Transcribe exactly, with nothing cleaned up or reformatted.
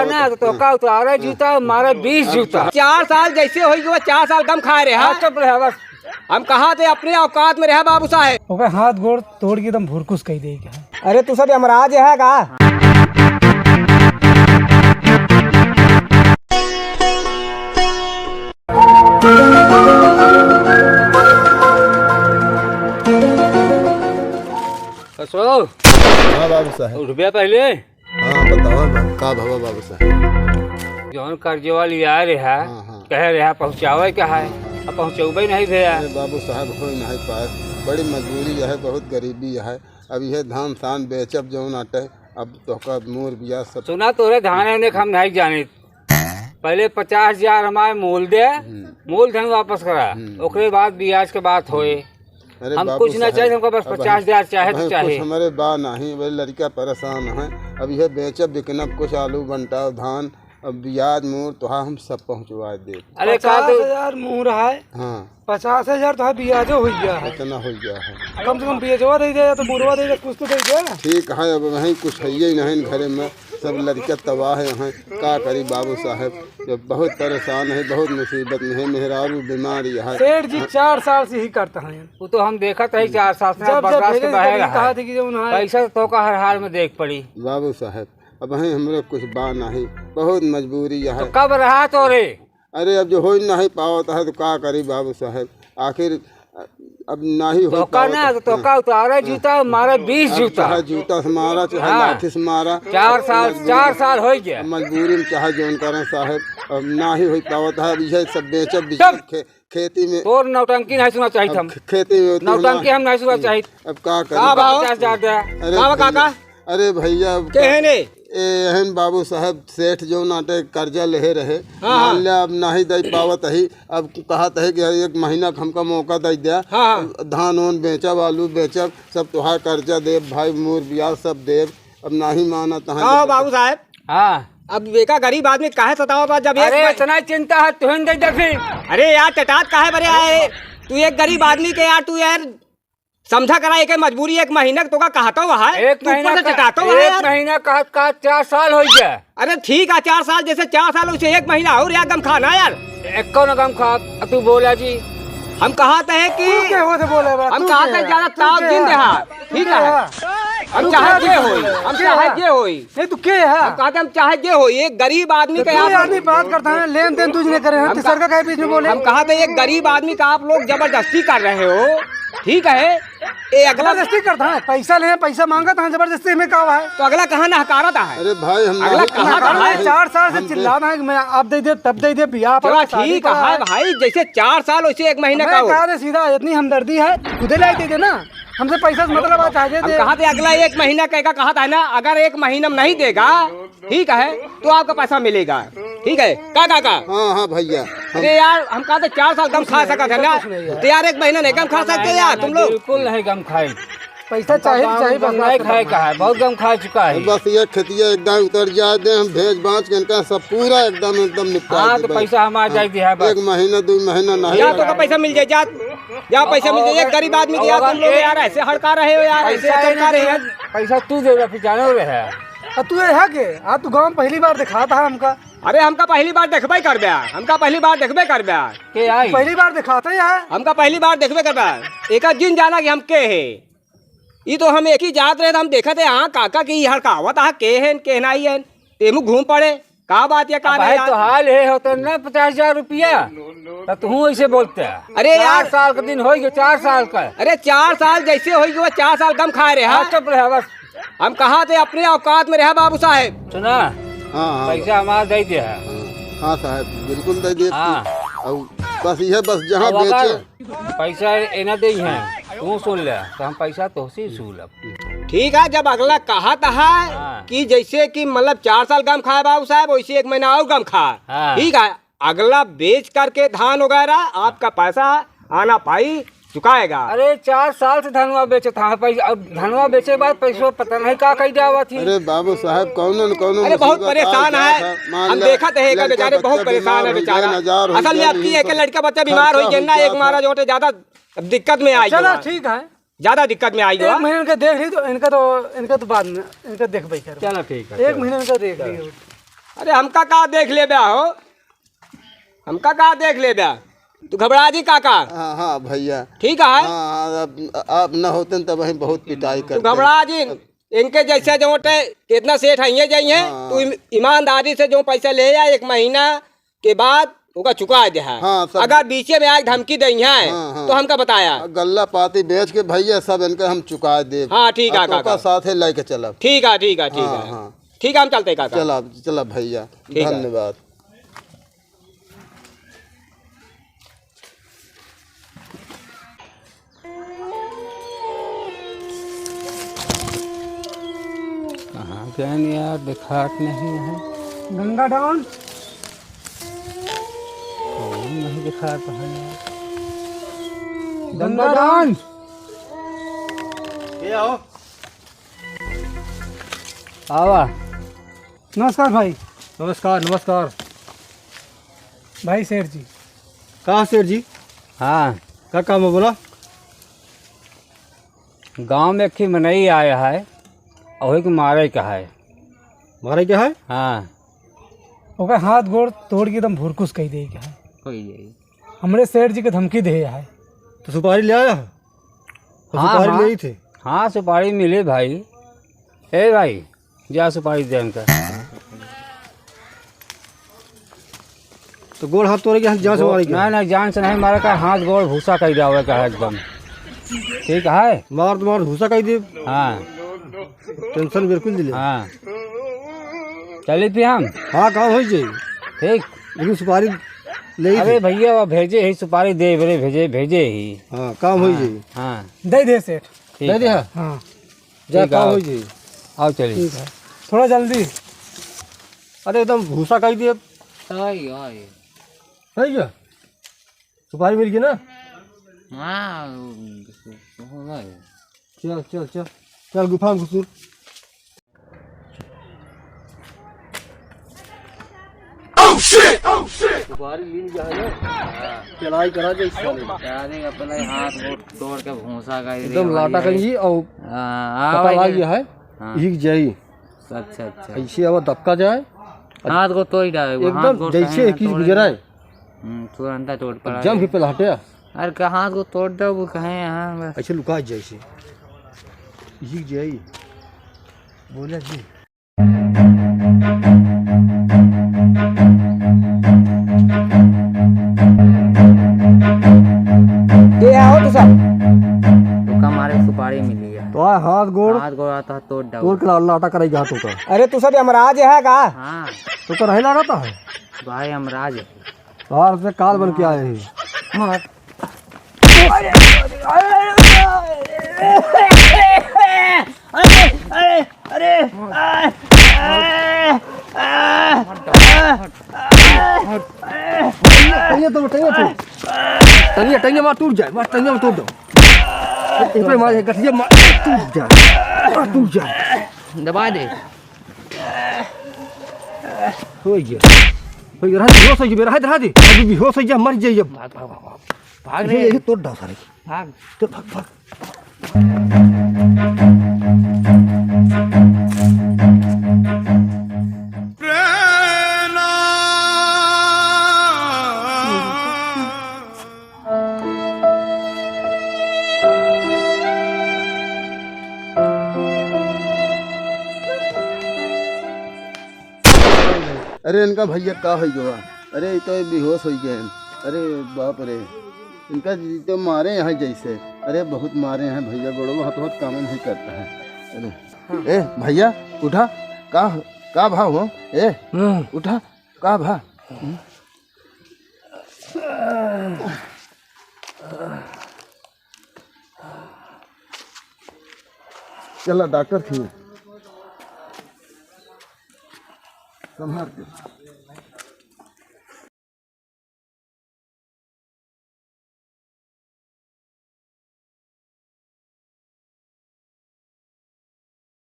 ना, तो का उतारे जूता, मारे बीस जूता। चार साल जैसे होई गवा, चार साल गम खाए रहे, हाँ? हाँ, चुप रहे बस। हम कहा थे अपने औकात में रहे बाबू साहेब। ओकर हाथ गोड़ तोड़ के एकदम भुरकुस कई देई का। अरे तू सब यमराज है का? असो, हाँ बाबू साहेब। उठबे पहिले। हाँ, बतावा बा-, का भवा बाबू साहेब? जौन कर्जवा लिया रहा, हाँ, हाँ। कहे रहा पहुँचावे का है, हाँ। अब पहुँचौबे नहीं भैया। अरे बाबू साहेब, होई नहीं पाए, बड़ी मजबूरी है, बहुत गरीबी है। अब यह धान सान बेचब जौन आटे, अब तोहका मूर बियाज सब। सुना, तोरे धान होने का हम नहीं जानित। पहिले पचास हजार हमारे मोल दे, हम्म। मूलधन वापस करा, हम्म। ओकरे बाद बियाज के बात होए। अरे हम बाबू कुछ ना साहेब, चाहिए, हमको बस अब पचास हजार चाहे अब तो हम चाहे। कुछ हमारे बा नहीं, वही लड़का परेशान है। अब यह बेचब बिकनब, कुछ आलू बंटाव धान, अब बियाज मूर तोहा हम सब पहुँचवा दे। अरे का पचास हजार मूर है। हाँ। पचास हजार तो है, बियाजो हो गया है। इतना हो गया है। कम से कम बियाजवा दे दे या तो मूरवा दे दे, कुछ तो दे दे। ठीक है, अब वहीं कुछ है ही नहीं घरे में, सब लड़के तबाह हैं। का करी बाबू साहेब, जब बहुत परेशान है, बहुत मुसीबत में है, मेहरारू बीमार है। सेठ जी चार साल से ही करता है। वो तो हम देखत है, चार साल से जब, जब बर्दाश्त भेजे के थे, बाहर तभी है। कहा थे कि जो उन्हें पैसा तो का हर हाल में देख पड़ी। बाबू साहेब, अब हैं हमरे कुछ बा नहीं, बहुत मजबूरी है। तो कब रहा तो रे? अरे, अब जो हो नहीं पावत है, तो का करी बाबू साहेब, आखिर अब नहीं हो तो का पावत ना, है। तो का उतारे हाँ। जूता, मारे बीस अब जूता। चाहे जूता से मारा, चाहे हाँ। लाठी से मारा। चार साल, चार साल हो गया। मजबूरी में चाहे जौन करें साहेब, अब नहीं हो पावत है, अब यह सब बेचब, बिचब चुप। खे-, खेती में। तोर नौटंकी नहीं सुना चाहिए अब हम। खे-, खेती में तो नौटंकी ना-, हम नहीं सुना चाहिए। अब का करी? का भाव? पचास हजार दे। अरे का भैया, काका? अरे भैया, अब के का-, है ने? ए, एहन बाबू साहब, सेठ जो नाटे कर्जा लेहे रहे, हाँ, हाँ। मान लिया अब नाही दे पावत ही, अब कहत है कि एक महीना का हमका मौका दे दिया, हाँ, हाँ। धान ओन बेचब, आलू बेचब, सब तोहार कर्जा देब, भाई मूर ब्याज सब देब, अब नाही मानत है। का हो बाबू साहब? हाँ। अब एका गरीब आदमी काहे सतावत बा जब एक अरे, बार इतना चिंता है, तुहिन दे दे फिर। अरे यार, चटात काहे बरे आए? तू एक गरीब आदमी के यार, तू यार समझा करा, एके मजबूरी एक महीना के तोका कहतो है, एक तू ऊपर महीना से का, चटातो है एक यार। महीना का, का चार साल हो गया। अरे ठीक है, चार साल, जैसे चार साल, वैसे एक महीना और यार गम खाना यार। एक कौन गम खा, तू बोला जी। हम कहा थे कि तू के हो तो बोले बा, हम तू कहा के थे है? ज्यादा तू ताव के दिन है? देहा, ठीक तू के है? है? हम तू चाहे के जे है? होई, हम के चाहे है? जे होई। नहीं, तू के है? हम कहा थे हम चाहे जे होई, एक गरीब आदमी तो के तू यार आदमी बात करता है, लेन देन तुझने करे हैं, हम तीसर का काहे बीच में बोले? हम कहा थे एक गरीब आदमी का आप लोग जबरदस्ती कर रहे हो, ठीक है? ए, अगला जबरदस्ती करता है, पैसा ले, पैसा मांगता है, जबरदस्ती में का है? तो अगला कहाँ नहकारता है? अरे भाई, हम अगला नहीं कहाँ नहकारता है? चार साल से हम चिल्ला रहे हैं कि मैं अब दे दे, तब दे दे, बियाह पर चलो शादी ठीक पर है है। भाई, जैसे चार साल वैसे एक महीना मैं का हो। कहा दे सीधा, इतनी हमदर्दी है, खुदे लाई दे दे ना, हमसे पैसा से मतलब आता है, दे हम दे। कहा थे अगला एक महीना का, का कहा था ना, अगर एक महीना में नहीं देगा, ठीक है, तो आपका पैसा मिलेगा। ठीक है, का, का, का? हाँ, हाँ भैया, हम अरे यार, हम कहा थे चार साल गम खा सकत है ना, कुछ नहीं यार। तो यार एक महीना नहीं गम खा सकते यार तुम लोग? बिल्कुल नहीं गम खाए। पैसा चाहे, चाहे, बस नहीं खाए का है, बहुत गम खा चुका है। बस ये खेतिया एकदम उतर जाए दे, हम भेज बाँच के इनका सब पूरा एकदम, एकदम निपटा हाँ, दे तो भाई। पैसा हमारा जाए दिया है बस। एक महीना, दो महीना नहीं जा, तो का पैसा मिल जाए, जा, जा पैसा मिल जाए। एक गरीब आदमी के यार, तुम लोग यार ऐसे हड़का रहे हो यार, ऐसे पैसा हड़का रहे हो। पैसा तू दे रहा, फिर जाने रहे। आ, तू ये है के? आ, तू गाँव में पहली बार दिखा था हमका। अरे, हमका पहली बार देखबे करबे, हमका पहली बार देखबे करबे। के आई? पहली बार दिखाते हैं। हमका पहली बार देखबे करबे। एका जिन जाना कि हम के है। ई तो हम एक ही जात रहे, तो हम देखत है, हाँ, काका की हड़कावत, हाँ, के है, के नहीं है। तेमू घूम पड़े, का बात है, का अब नहीं भाई, यार? तो हाल है होते ना पचास हजार रुपया, तो तू ऐसे बोलते है। अरे चार यार। साल का दिन हो गया, चार साल का। अरे, चार साल जैसे हो गया, चार साल गम खाए रहे, हाँ, हाँ? चुप रहे बस। हम कहा थे अपने औकात में रहा बाबू साहेब। सुना, हाँ, हाँ। पैसा हमारा दे दे है। हाँ, हाँ साहेब, बिल्कुल दे दे। हाँ। और बस यह, बस जहाँ अब अगर बेचे। पैसा ए ना दे हैं, तू सुन ले, तो हम पैसा तोहसे ही सूलब। ठीक है, जब अगला कहत है हाँ। कि जैसे कि मतलब चार साल गम खाए बाबू साहेब, वैसे एक महीना और गम खा। हाँ। ठीक है, अगला बेच करके धान वगैरह आपका पैसा आना पाई चुकाएगा। अरे, चार साल से धनवा बेचत है, पैसा, अब धनवा बेचे के बाद पैसा पता नहीं का कही जावत ही। अरे बाबू साहब, कौनो न कौनो अरे, बहुत मुसीबत आ परेशान जात है। है। मान हम ले, देखत है, एकर लड़का बेचारे बहुत बच्चा परेशान बीमार है हो बेचारा। गए, नजार हो असल में गए, आपकी यही एक सब लड़का बच्चा बीमार खर्चा हो गया हो ना, जात एक है। मारा जोटे ज्यादा अब दिक्कत में आई चलो, हुआ। ठीक है। ज्यादा दिक्कत में आई एक हुआ। महीने इनका देख ली तो इनका तो, इनका तो बाद में, इनका देखबे कर। चलो, ठीक है, एक चलो। महीने इनका देख ली। चलो। अरे हमका का देख लेबे हो, हमका का देख लेबे, तू घबरा जी काका। हाँ, हाँ भैया। ठीक है। हाँ, हाँ, अब आप न होते न तब हम बहुत पिटाई तू करते। घबरा जी, इनके जैसे जो होते, कितना सेठ है ये जाइए, हाँ। तू ईम-, ईमानदारी से जो पैसा ले आ, एक महीना के बाद ओका चुका दे है। हाँ, सब अगर बीचे में आके धमकी दे है, हाँ, हाँ। तो हमका बताया। गल्ला पाती बेच के भैया सब इनका हम चुका देब। हाँ, ठीक है, अब तो काका। ओका साथे लेके चलब। ठीक है, ठीक है, ठीक हाँ, है। हाँ। ठीक है, हम चलते हैं, काका। चला, चला भैया, ठीक है। धन्यवाद। कहाँ गए यार, दिखात नहीं है। गंगा डॉन। कौन नहीं दिखात है यार? गंगा डॉन। ये आओ। आवा। नमस्कार भाई। नमस्कार, नमस्कार। भाई सेठ जी। का सेठ जी? हाँ। का काम है बोला? गाँव में एक ठे मनई आया है, और वही के मारे का है। मारे का है? हाँ। ओकर हाथ गोड़ तोड़ के एकदम भुरकुस कइ देइ का है। कोई नहीं। हमरे सेठ जी के धमकी देहे है। तो सुपारी ले आया? तो हाँ, सुपारी हाँ। ले ही थे। हाँ, सुपारी मिली भाई। ए भाई, जा सुपारी दे हमका। तो गोड़ हाथ तोड़े के हाथ जान से गो-, मारे के? नहीं, नहीं, जान से नहीं मारे का, हाथ गोड़ भूसा कइ जावे का है एकदम। ठीक है? मार तो मार भूसा कइ दे। हाँ। टेंशन बिल्कुल दिले। हाँ। चली फिर हम? हाँ, काम होइ जाई। ठीक। लेकिन सुपारी ले ही अरे दे। भैया, वो भेजे ही, सुपारी दे, बोले भेजे, भेजे ही। हाँ, काम होइ हाँ, जाई। हाँ। दे दे सेठ। ठीक दे दे, है। हाँ। हाँ। जा, ठीक काम है। होइ जाई। आओ चली। ठीक है। थोड़ा जल्दी। अरे एकदम भूसा कइ दिए। आई, आई। है क्या? सुपारी मिल गई ना? हाँ, वो, वो, वो, चल, चल, चल। चल, गुफा में घुसुर। Oh, shit! Oh, shit! सुपारी मिल गया है ना? हाँ। चढ़ाई करा दे इस साले। करा दे, अपने हाथ गोड़ तोड़ के भूसा कर दे एकदम भाई। लाटा कहीं और हाँ, पता आओ लाग ये। गया है। हाँ। एक जाई। अच्छा, अच्छा। ऐसे अब दबका जाए। हाथ को तोड़ डाले, वो हाथ एकदम को जैसे कहीं एक चीज तोड़े। गुजरा है। हम्म, तुरंत तोड़ पड़ा जम है। के पहले हटे। अरे, कहाँ को तोड़ दो, वो कहे यहाँ बस। ऐसे लुका जाए ऐसे। जी, जी, आई। बोला जी। ये आओ तू सब। तुका मारे सुपारी मिली है। तो आ हाथ गोड़। हाथ गोड़ आता तोड़ डाल। तोड़ के ला-, लाटा करेगा तू का। अरे तू सब यमराज है का? हाँ। तू का रहे लागत है? भाई यमराज है। बाहर से काल बन के आए हैं। मार। अरे, अरे, अरे, अरे, आ, आ, आ, आ, टंगिया तो, टंगिया तो। टंगिया, टंगिया मार टूट जाए, मार टंगिया में तोड़ दो। इस पे मार, गठिया मार, टूट जाए, मार टूट जाए। दबा दे। हो गया। हो गया, रहा दे, बेहोश हो गया, रहा दे, रहा दे। अभी बेहोश हो गया, मर जाइए। भाग, भाग, भाग, भाग। भाग ये, रे। ये तोड़ डाल सारे। भाग। चल, भाग, भाग। अरे इनका भैया का होइ गवा? अरे ये तो बेहोश होइ गए हैं। अरे बाप रे, इनका जी तो मारे हैं जैसे। अरे बहुत मारे हैं भैया, गोड़वा हाथ बहुत काम नहीं करता है। अरे ए भैया उठा, का का भाव हो? ए हाँ। उठा, का भा? चला डॉक्टर खिया। संभाल के।